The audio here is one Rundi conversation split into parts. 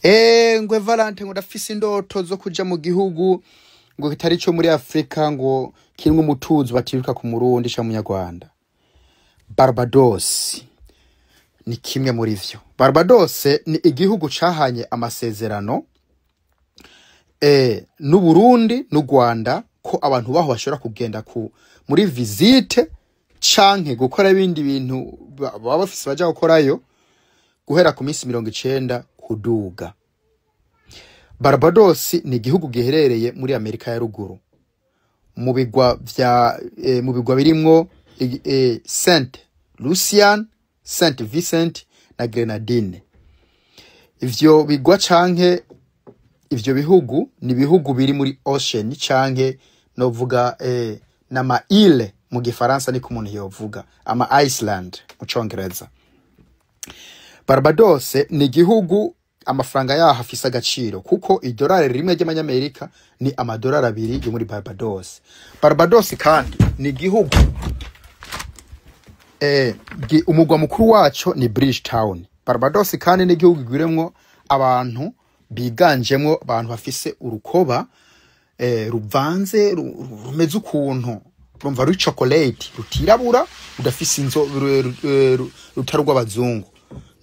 Ngwe Valante, ngo ndafise indoto zo kuja mu gihugu ngo kitari cyo muri Afrika, ngo kirimwo umutuzo, batiruka ku Murundi canke Munyarwanda. Barbados ni kimwe muri vyo. Barbados ni igihugu cahanye amasezerano n'u Burundi n'u Rwanda ko abantu baho bashobora kugenda ku muri visite canke gukora ibindi bintu baba bafise baja gukorayo guhera ku minsi 90 kuduga. Barbados ni igihugu giherereye muri Amerika ya Ruguru mu bigwa vya mu bigwa birimwo Saint Lucian, Saint Vincent na Grenadine. Ivyo bigwa canke ivyo bihugu ni bihugu biri muri ocean, canke novuga n'ama îles mu Gifaransa, niko umuntu yovuga ama island mu Congereza. Barbados ni igihugu amafaranga yaho afise agaciro, kuko idolari rimwe ry'amanyamerika ni amadolari 2 yo muri Barbados. Barbados kandi ni igihugu umugwa mukuru waco ni Bridgetown. Barbados kandi ni igihugu gigwiremwo abantu biganjemwo abantu bafise urukoba ruvanze, rumeze ukuntu rumva ruri chocolate, rutirabura, rudafise inzo, rutari urw'abazungu.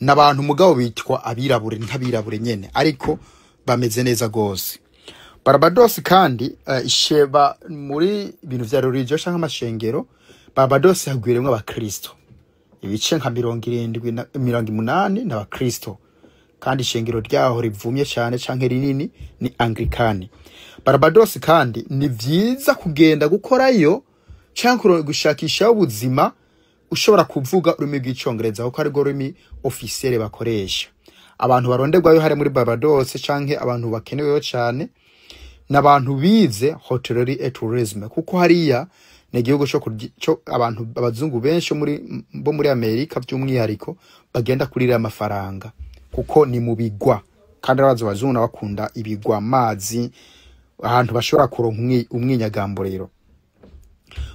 N'abantu mugabo bitwa abirabure, nk'abirabure nyene, ariko bameze neza gose. Barbados kandi isheba muri ibintu vya religion canke amashengero. Barbados hagwiremwo abakristo, ibice nka 70 na 80 n'abakristo, kandi ishengero ryaho rivumye cyane canke rinini ni Anglikani. Barbados kandi ni vyiza kugenda gukorayo canke gushakisha ubuzima ushobora kuvuga ururimi rw'Icongereza, kuko arirwo rurimi officiel bakoresha. Abantu baronderwayo hari muri Barbados canke abantu bakeneweyo cane n'abantu bize hôtellerie et tourisme, kuko hariya ni igihugu co abantu abazungu benshi bo muri Amerika by'umwihariko bagenda kurira amafaranga, kuko ni mu bigwa, kandi abazi abazungu bakunda ibigwa, amazi, ahantu bashobora kuronka umwinyagamburiro.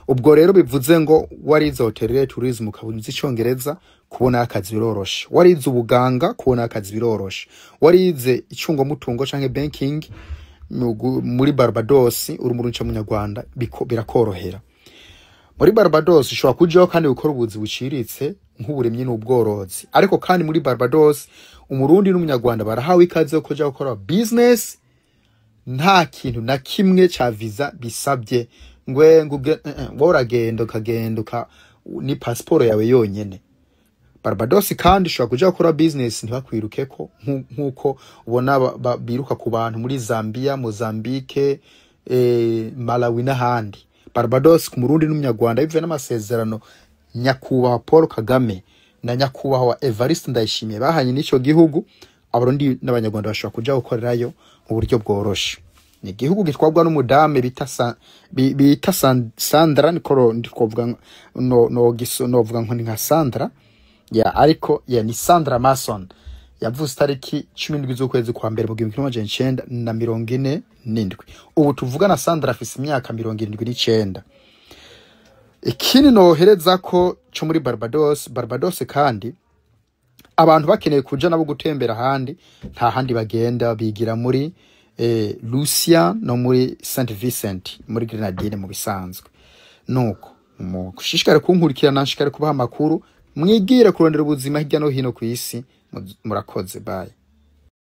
Ubwo rero bivuze ngo warize hôtellerie et tourisme ukaba uzi Icongereza, kubona akazi biroroshe. Warize ubuganga, kubona akazi biroroshe. Warize icungomutungo canke banking muri Barbados uri umurundi canke umunyarwanda, birakorohera. Muri Barbados ushobora kujaho kandi gukora ubuzi buciriritse nk'uburimyi n'ubworozi. Ariko kandi muri Barbados Umurundi n'Umunyarwanda barahawe ikaze yo kuja gukora business, nta kintu na kimwe ca visa bisabye. Ngwe nguge wowe uragenda ukagenda ni pasiporo yawe yonyene. Barbados kandi ushobora kuja gukora business ntibakwirukeko nkuko ubona biruka ku bantu muri Zambia, Mozambique, Malawi n'ahandi. Barbados ku Murundi n'Umunyarwanda, bivuye n'amasezerano nyakubahwa Paul Kagame na nyakubahwa Evariste Ndayishimiye bahanye n'ico gihugu, Abarundi n'Abanyarwanda bashobora kuja gukorerayo mu buryo bworoshe. Ni igihugu gitwarwa n'umudame bita Sandra, niko ndikovuga, no no giso novuga ngo ni nka Sandra ya, ariko ya ni Sandra Mason. Yavuze tariki 17 z'ukwezi kwa mbere mu 1947. Ubu tuvugana Sandra afise imyaka 79. Ikindi nohereza ko co muri Barbados, Barbados kandi abantu bakeneye kuja nabo gutembera ahandi, nta handi bagenda, bigira muri Lucia no muri Saint Vincent muri Grenadine mu bisanzwe. Nuko mushishikare kunkurikirana, nshishikare kubaha amakuru, mwigire kurondera ubuzima hirya no hino ku isi. Murakoze, bye.